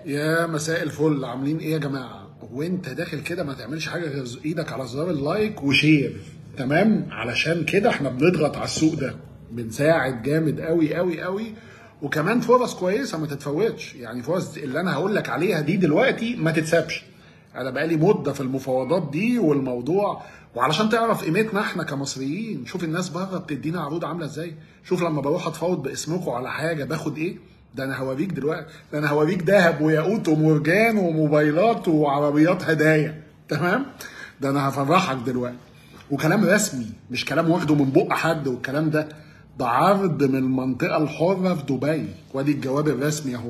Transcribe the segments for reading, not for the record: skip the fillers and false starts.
يا مساء الفل، عاملين ايه يا جماعة؟ وانت داخل كده ما تعملش حاجة غير ايدك على زرار ال like و share، تمام؟ علشان كده احنا بنضغط على السوق ده، بنساعد جامد قوي قوي قوي، وكمان فرص كويسة ما تتفوتش. يعني فرص اللي انا هقول لك عليها دي دلوقتي ما تتسابش. انا بقالي مده في المفاوضات دي والموضوع، وعلشان تعرف قيمتنا احنا كمصريين، شوف الناس بره بتدينا عروض عامله ازاي، شوف لما بروح اتفاوض باسمكم على حاجة باخد ايه. ده انا هوريك دلوقتي، ده انا هوريك دهب وياقوت ومرجان وموبايلات وعربيات هدايا، تمام؟ ده انا هفرحك دلوقتي، وكلام رسمي مش كلام واخده من بق حد، والكلام ده عرض من المنطقة الحرة في دبي، وادي الجواب الرسمي اهو،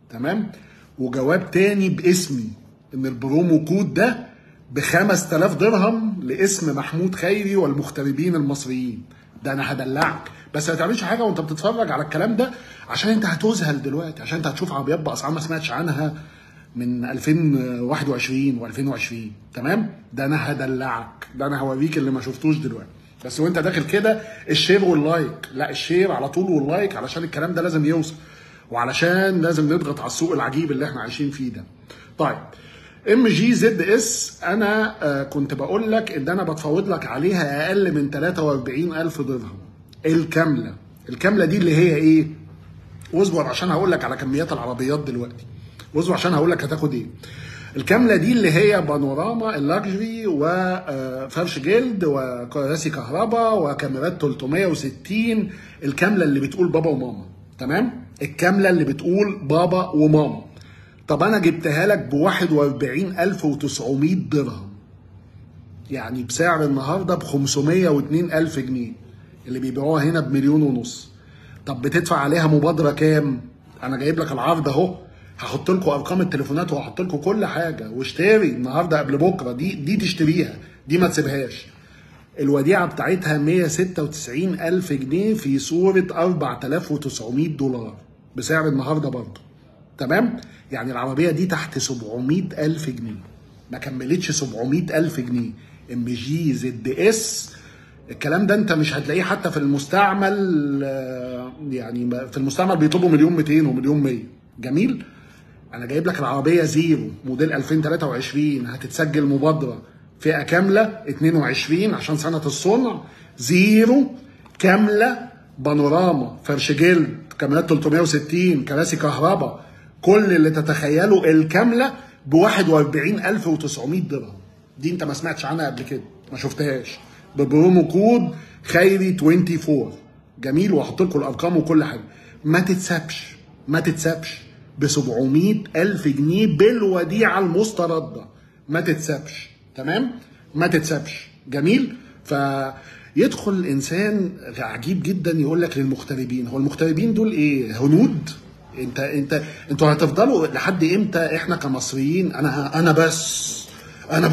تمام؟ وجواب تاني باسمي ان ال promo code ده ب 5000 درهم لاسم محمود خيري والمغتربين المصريين. ده انا هدلعك، بس ما تعملش حاجة وانت بتتفرج على الكلام ده، عشان انت هتذهل دلوقتي، عشان انت هتشوف عربيات باسعار ما سمعتش عنها من 2021 و2020، تمام؟ ده انا هدلعك، ده انا هوريك اللي ما شفتوش دلوقتي. بس وانت داخل كده ال share وال like، لا ال share على طول وال like، علشان الكلام ده لازم يوصل، وعلشان لازم نضغط على السوق العجيب اللي احنا عايشين فيه ده. طيب MG ZS، انا كنت بقول لك ان انا بتفاوض لك عليها اقل من 43000 درهم الكاملة. الكاملة دي اللي هي ايه؟ واصبر عشان هقول لك على كميات العربيات دلوقتي، واصبر عشان هقول لك هتاخد ايه. الكاملة دي اللي هي بانوراما ال luxury وفرش جلد وكراسي كهرباء وكاميرات 360، الكاملة اللي بتقول بابا وماما، تمام؟ الكاملة اللي بتقول بابا وماما. طب انا جبتها لك ب 41900 درهم، يعني بسعر النهارده ب 502000 جنيه، اللي بيبيعوها هنا بمليون ونص. طب بتدفع عليها مبادرة كام؟ انا جايب لك العرض اهو، هحط لكم ارقام التليفونات وهحط لكم كل حاجة، واشتري النهارده قبل بكره، دي تشتريها، دي ما تسيبهاش. الوديعة بتاعتها 196000 جنيه في صوره 4900 دولار بسعر النهارده برضه، تمام؟ يعني العربية دي تحت 700000 جنيه، ما كملتش 700000 جنيه. MG ZS، الكلام ده انت مش هتلاقيه حتى في المستعمل، يعني في المستعمل بيطلبوا 1,200,000 و1,100,000. جميل؟ انا جايب لك العربية zero موديل 2023، هتتسجل مبادرة فئة كاملة 22 عشان سنة الصنع، zero كاملة، بانوراما، فرش جلد، كاميرات 360، كراسي كهرباء، كل اللي تتخيله، الكاملة ب 41900 درهم. دي انت ما سمعتش عنها قبل كده، ما شفتهاش، ب promo code خيري 24. جميل؟ وهحط لكم الارقام وكل حاجة. ما تتسابش، ما تتسابش ب 700000 جنيه بالوديعه المسترده، ما تتسابش، تمام؟ ما تتسابش. جميل؟ فيدخل الانسان عجيب جدا يقول لك للمغتربين، هو المغتربين دول ايه؟ هنود؟ انت انت انتوا هتفضلوا لحد امتى احنا كمصريين انا بس انا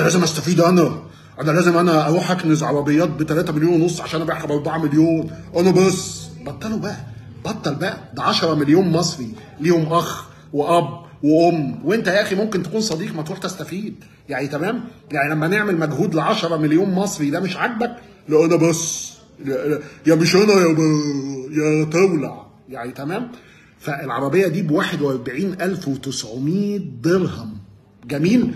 لازم استفيد، انا لازم انا اروح اكنز عربيات ب 3 مليون ونص عشان ابيعها ب 4 مليون، انا بس. بطلوا بقى، بطل بقى، ده 10 مليون مصري ليهم اخ واب وام، وانت يا اخي ممكن تكون صديق، ما تروح تستفيد يعني، تمام؟ يعني لما نعمل مجهود ل 10 مليون مصري ده مش عاجبك؟ لا انا بس، يا مش انا يا تولع يعني، تمام؟ فالعربيه دي ب 41900 درهم. جميل؟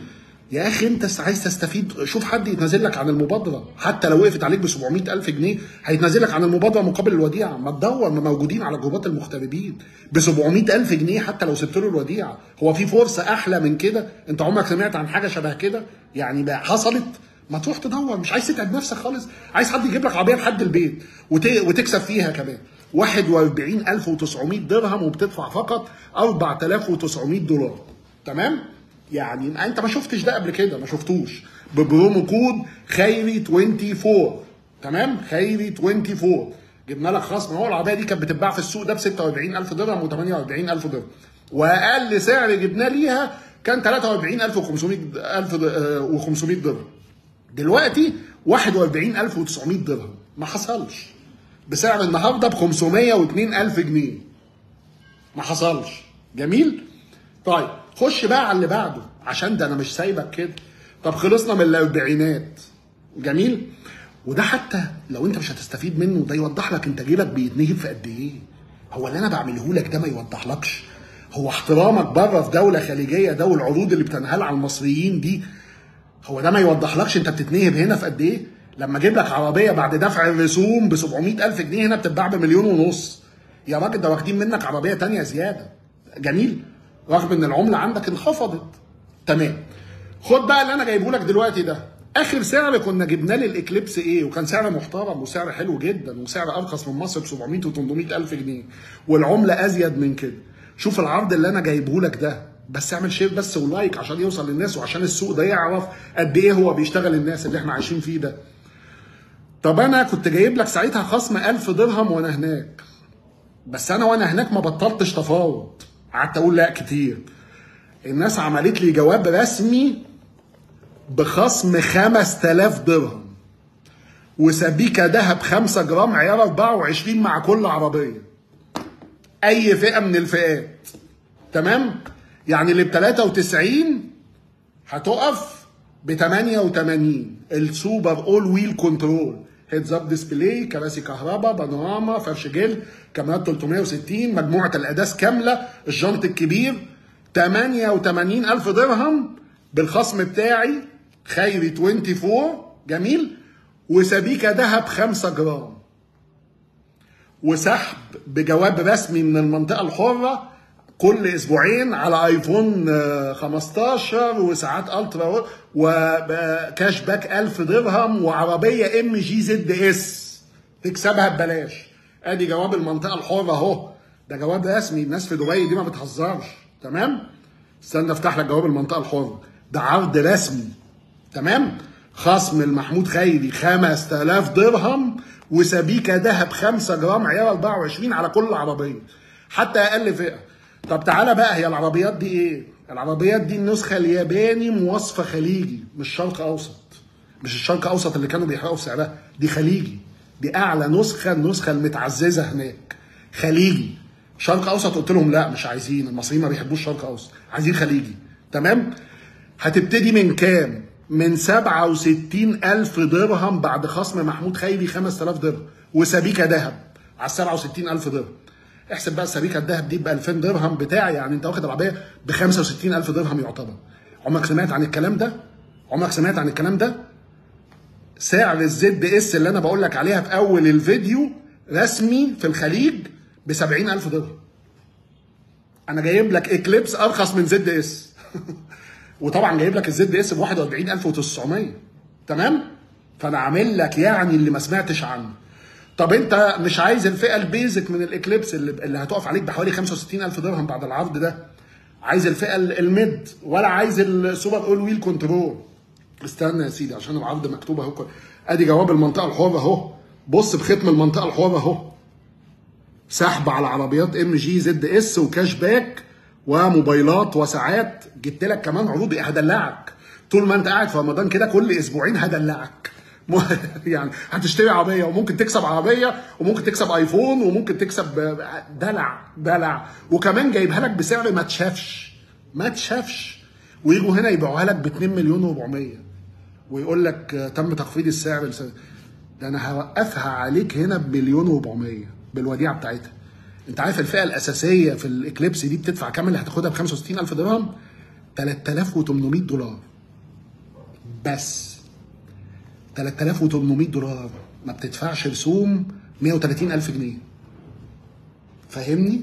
يا اخي انت عايز تستفيد، شوف حد يتنازل لك عن المبادرة، حتى لو وقفت عليك ب 700000 جنيه هيتنازل لك عن المبادرة مقابل الوديعة. ما تدور، ما موجودين على جروبات المغتربين ب 700000 جنيه حتى لو سبت له الوديعة. هو في فرصة احلى من كده؟ انت عمرك سمعت عن حاجة شبه كده؟ يعني بقى حصلت؟ ما تروح تدور، مش عايز تتعب نفسك خالص، عايز حد يجيب لك عربية لحد البيت وتكسب فيها كمان. 41900 درهم وبتدفع فقط 4900 دولار، تمام؟ يعني انت ما شفتش ده قبل كده، ما شفتوش، ب promo code خيري 24، تمام؟ خيري 24 جبنا لك خصم. هو العربية دي كانت بتتباع في السوق ده ب 46000 درهم و48000 درهم، واقل سعر جبناه ليها كان 43500 درهم، دلوقتي 41900 درهم. ما حصلش بسعر النهارده ب 502000 جنيه، ما حصلش. جميل؟ طيب خش بقى على اللي بعده، عشان ده انا مش سايبك كده. طب خلصنا من الاربعينات، جميل؟ وده حتى لو انت مش هتستفيد منه، ده يوضح لك انت جيبك بيتنهب في قد ايه. هو اللي انا بعمله لك ده ما يوضحلكش؟ هو احترامك بره في دولة خليجية ده والعروض اللي بتنهال على المصريين دي، هو ده ما يوضحلكش انت بتتنهب هنا في قد ايه؟ لما اجيب لك عربية بعد دفع الرسوم ب 700,000 جنيه هنا بتتباع ب1.5 مليون. يا راجل ده واخدين منك عربية تانية زيادة. جميل، رغم ان العملة عندك انخفضت. تمام. خد بقى اللي انا جايبه لك دلوقتي ده، اخر سعر كنا جبناه للاكليبس ايه، وكان سعر محترم وسعر حلو جدا وسعر ارخص من مصر ب 700 و800 الف جنيه، والعمله ازيد من كده. شوف العرض اللي انا جايبه لك ده، بس اعمل share بس و like عشان يوصل للناس، وعشان السوق ده يعرف قد ايه هو بيشتغل الناس اللي احنا عايشين فيه ده. طب انا كنت جايب لك ساعتها خصم 1000 درهم وانا هناك، بس انا وانا هناك ما بطلتش تفاوض، قعدت اقول لا كتير. الناس عملت لي جواب رسمي بخصم 5000 درهم وسبيكه ذهب 5 جرام عيار 24 مع كل عربية، اي فئة من الفئات. تمام؟ يعني اللي ب 93 هتقف ب 88. ال super all wheel control، heads up display، كراسي كهرباء، بانوراما، فرش جلد، كاميرات 360، مجموعة ال ADAS كاملة، الجنط الكبير، 88,000 درهم بالخصم بتاعي خيري 24. جميل. وسبيكه ذهب 5 جرام، وسحب بجواب رسمي من المنطقة الحرة كل اسبوعين على ايفون 15 وساعات ultra، و cash back 1000 درهم، وعربية MG ZS تكسبها ببلاش. ادي جواب المنطقة الحرة اهو، ده جواب رسمي، الناس في دبي دي ما بتهزرش. تمام؟ استنى افتح لك جواب المنطقة الحرة، ده عرض رسمي. تمام؟ خصم المحمود خيري 5000 درهم وسبيكه ذهب 5 جرام عيار 24 على كل عربية، حتى اقل فئة. طب تعالى بقى، هي العربيات دي ايه؟ العربيات دي النسخة الياباني مواصفه خليجي، مش شرق اوسط، مش الشرق اوسط اللي كانوا بيحرقوا في سعرها، دي خليجي، دي اعلى نسخه، النسخة المتعززه هناك خليجي. شرق اوسط قلت لهم لا مش عايزين، المصريين ما بيحبوش شرق اوسط، عايزين خليجي. تمام؟ هتبتدي من كام؟ من 67,000 درهم بعد خصم محمود خيري 5000 درهم وسبيكه ذهب على 67,000 درهم. احسب بقى السبيكه الذهب دي ب 2000 درهم بتاع، يعني انت واخد العربية ب 65,000 درهم يعتبر. عمرك سمعت عن الكلام ده؟ عمرك سمعت عن الكلام ده؟ سعر ال ZS اللي انا بقول لك عليها في اول الفيديو رسمي في الخليج ب 70,000 درهم. انا جايب لك اكليبس ارخص من ZS. وطبعا جايب لك ال ZS ب 41,900. تمام؟ فانا عامل لك يعني اللي ما سمعتش عنه. طب انت مش عايز الفئة ال basic من الاكليبس اللي هتقف عليك بحوالي 65,000 درهم بعد العرض ده، عايز الفئة ال mid ولا عايز ال super all wheel control؟ استنى يا سيدي عشان العرض مكتوب اهو، ادي جواب المنطقة الحرة اهو، بص بختم المنطقة الحرة اهو، سحب على عربيات MG ZS و cash back وموبايلات وساعات. جبت لك كمان عروض هدلعك طول ما انت قاعد في رمضان كده، كل اسبوعين هدلعك. يعني هتشتري عربية وممكن تكسب عربية وممكن تكسب ايفون وممكن تكسب دلع دلع، وكمان جايبها لك بسعر ما تشافش ما تشافش، ويجوا هنا يبيعوها لك ب 2,400,000 ويقول لك تم تخفيض السعر. ده انا هوقفها عليك هنا ب1,400,000 بالوديعه بتاعتها. انت عارف الفئة الاساسية في الاكليبس دي بتدفع كام اللي هتاخدها ب 65,000 درهم؟ 3800 دولار بس. 3800 دولار ما بتدفعش رسوم 130,000 جنيه. فاهمني؟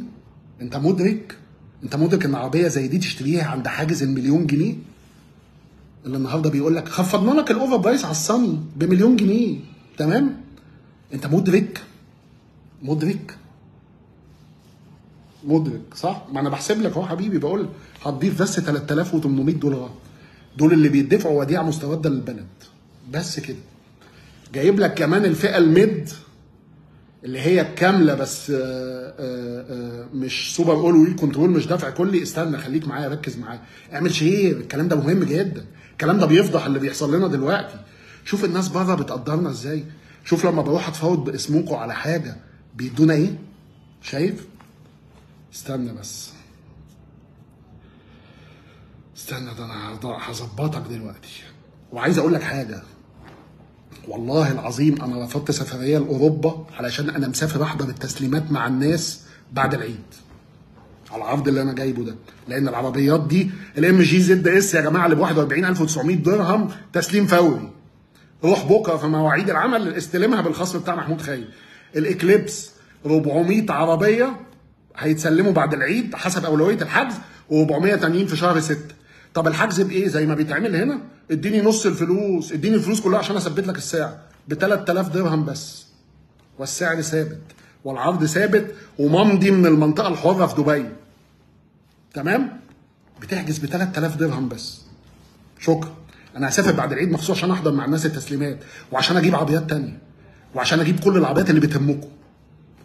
انت مدرك؟ انت مدرك ان عربية زي دي تشتريها عند حاجز ال1,000,000 جنيه؟ اللي النهارده بيقول لك خفضنا لك ال over price على الصني ب1,000,000 جنيه. تمام؟ انت مدرك؟ مدرك؟ مدرك صح؟ ما انا بحسب لك اهو حبيبي، بقول هتضيف بس 3800 دولار دول اللي بيدفعوا وديعة مستورده للبلد بس كده. جايب لك كمان الفئة ال mid اللي هي الكاملة بس مش super all wheel control، مش دفع كلي. استنى خليك معايا، ركز معايا، اعمل share، الكلام ده مهم جدا، الكلام ده بيفضح اللي بيحصل لنا دلوقتي. شوف الناس بره بتقدرنا ازاي، شوف لما بروح اتفاوض باسمكم على حاجة بيدونا ايه. شايف؟ استنى بس، استنى ده انا هظبطك دلوقتي. وعايز اقول لك حاجة، والله العظيم انا رفضت سفرية لاوروبا علشان انا مسافر احضر التسليمات مع الناس بعد العيد. على العرض اللي انا جايبه ده، لان العربيات دي ال MG ZS يا جماعة اللي ب 41900 درهم تسليم فوري، روح بكره في مواعيد العمل استلمها بالخصم بتاع محمود خيري. ال Eclipse 400 عربية هيتسلموا بعد العيد حسب اولوية الحجز، و400 تانيين في شهر 6. طب الحجز بايه؟ زي ما بيتعمل هنا، اديني نص الفلوس، اديني الفلوس كلها عشان اثبت لك السعر ب 3000 درهم بس، والسعر ثابت والعرض ثابت وممضي من المنطقة الحرة في دبي. تمام؟ بتحجز ب 3000 درهم بس. شكرا. انا هسافر بعد العيد مخصوص عشان احضر مع الناس التسليمات، وعشان اجيب عربيات تانية، وعشان اجيب كل العربيات اللي بتهمكم،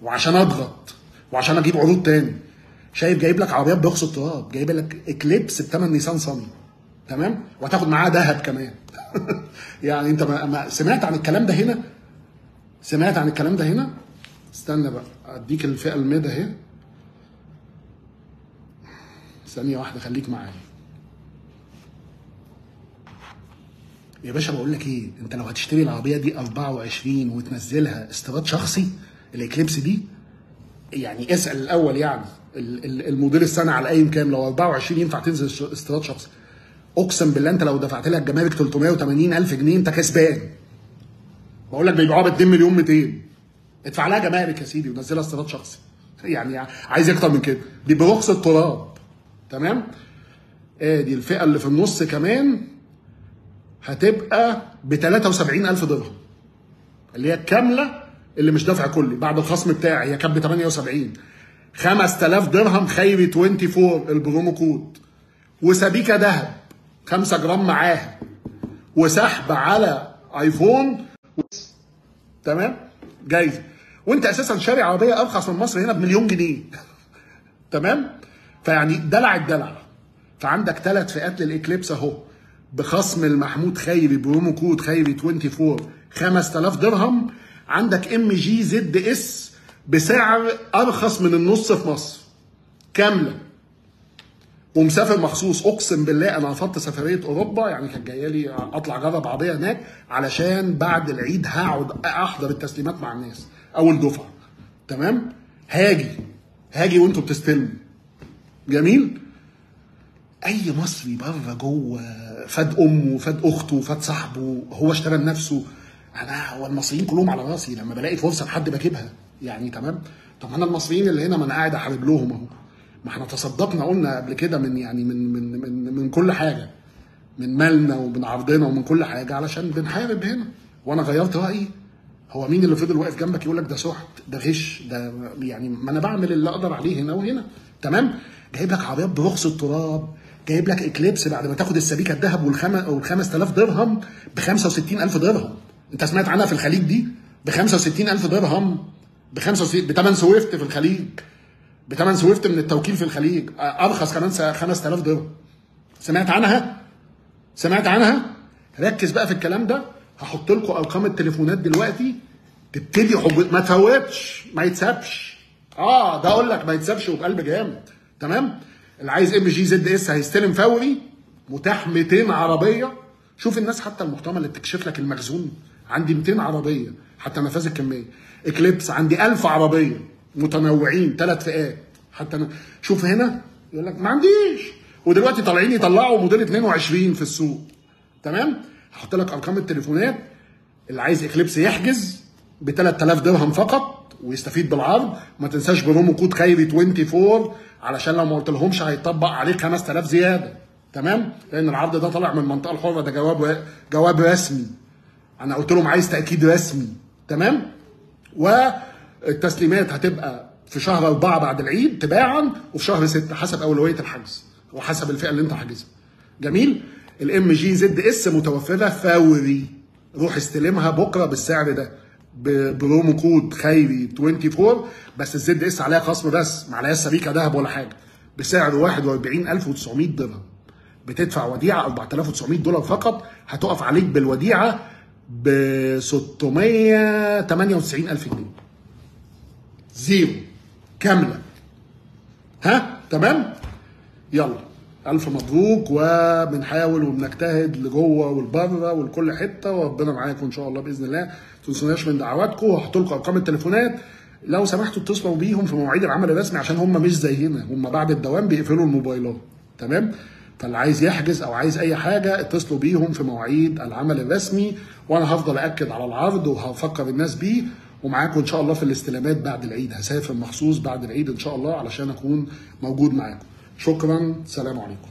وعشان اضغط، وعشان اجيب عروض تاني. شايف جايب لك عربيات برخص التراب، جايب لك Eclipse بثمن نيسان صني، تمام؟ وهتاخد معاه ذهب كمان. يعني انت ما سمعت عن الكلام ده هنا؟ سمعت عن الكلام ده هنا؟ استنى بقى اديك الفئة ال mid اهي. ثانية واحدة خليك معايا يا باشا. بقول لك ايه، انت لو هتشتري العربية دي 24 وتنزلها استيراد شخصي ال Eclipse دي، يعني اسال الاول يعني الموديل السنة على اي كام، لو 24 ينفع تنزل استيراد شخصي. اقسم بالله انت لو دفعت لها الجمارك 380,000 جنيه انت كسبان. بقول لك بيبيعوها ب 2,200,000، ادفع لها جمارك يا سيدي ونزلها استيراد شخصي. يعني عايز اكتر من كده؟ دي برخص التراب. تمام؟ ادي الفئة اللي في النص كمان هتبقى ب 73,000 درهم، اللي هي الكاملة اللي مش دافع كلي بعد الخصم بتاعي، هي كانت ب 78. 5000 درهم خيري 24 ال promo code، وسبيكه ذهب 5 جرام معاها، وسحب على iPhone. تمام؟ جايزة. وانت اساسا شاري عربية ارخص من مصر هنا ب1,000,000 جنيه. تمام؟ فيعني دلع الدلع. فعندك 3 فئات لل Eclipse اهو، بخصم المحمود خيري promo code خيري 24 5000 درهم. عندك MG ZS بسعر ارخص من النص في مصر كاملة، ومسافر مخصوص. اقسم بالله انا رفضت سفرية اوروبا، يعني كانت جاية لي اطلع اجرب عربية هناك، علشان بعد العيد هقعد احضر التسليمات مع الناس اول دفعه. تمام؟ هاجي وانتوا بتستلموا. جميل؟ اي مصري بره جوه فاد امه فاد اخته فاد صاحبه، هو اشترى لنفسه. انا هو المصريين كلهم على راسي، لما بلاقي فرصة لحد بجيبها يعني. تمام؟ طب انا المصريين اللي هنا ما انا قاعد احارب لهم اهو. ما احنا تصدقنا قلنا قبل كده من يعني من من من من كل حاجة، من مالنا ومن عرضنا ومن كل حاجة، علشان بنحارب هنا. وانا غيرت رايي. هو مين اللي فضل واقف جنبك يقول لك ده سحت ده غش ده؟ يعني ما انا بعمل اللي اقدر عليه هنا وهنا. تمام؟ جايب لك عربيات برخص التراب، جايب لك Eclipse بعد ما تاخد السبيكه الذهب وال5000 درهم ب 65,000 درهم. انت سمعت عنها في الخليج دي؟ ب 65,000 درهم، ب 65 بثمن سويفت في الخليج، بثمن سويفت من التوكيل في الخليج، ارخص كمان 5000 درهم. سمعت عنها؟ سمعت عنها؟ ركز بقى في الكلام ده. هحط لكم ارقام التليفونات دلوقتي، تبتدي ما تفوتش، ما يتسابش. ده اقول لك ما يتسابش وبقلب جامد. تمام؟ اللي عايز MG ZS هيستلم فوري، متاح 200 عربية. شوف الناس حتى المحترمة اللي بتكشف لك المخزون، عندي 200 عربية حتى نفاذ الكمية. Eclipse عندي 1000 عربية متنوعين 3 فئات حتى شوف هنا يقول لك ما عنديش، ودلوقتي طالعين يطلعوا موديل 22 في السوق. تمام؟ هحط لك ارقام التليفونات. اللي عايز Eclipse يحجز ب 3000 درهم فقط ويستفيد بالعرض. ما تنساش promo code خيري 24 علشان لو ما قلت لهمش هيطبق عليك 5000 زيادة. تمام؟ لان العرض ده طالع من المنطقة الحرة، ده جواب رسمي. انا قلت لهم عايز تاكيد رسمي. تمام؟ والتسليمات هتبقى في شهر 4 بعد العيد تباعا، وفي شهر 6 حسب اولوية الحجز وحسب الفئة اللي انت حاجزها. جميل؟ ال MG ZS متوفرة فوري، روح استلمها بكره بالسعر ده ب promo code خيري 24، بس ال ZS عليها خصم بس، ما عليهاش سبيكه ذهب ولا حاجة، بسعر 41900 درهم. بتدفع وديعة 4900 دولار فقط، هتقف عليك بالوديعه ب 698000 جنيه. zero كاملة. ها تمام؟ يلا الف مبروك، وبنحاول وبنجتهد لجوه والبره ولكل حتة، وربنا معاكم ان شاء الله باذن الله. ما تنسوناش من دعواتكم، وهحط لكم ارقام التليفونات. لو سمحتوا اتصلوا بيهم في مواعيد العمل الرسمي، عشان هم مش زينا، هم بعد الدوام بيقفلوا الموبايلات. تمام؟ فاللي عايز يحجز او عايز اي حاجة اتصلوا بيهم في مواعيد العمل الرسمي، وانا هفضل اكد على العرض وهفكر الناس بيه، ومعاكم ان شاء الله في الاستلامات بعد العيد. هسافر مخصوص بعد العيد ان شاء الله علشان اكون موجود معاكم. شكرا، سلام عليكم.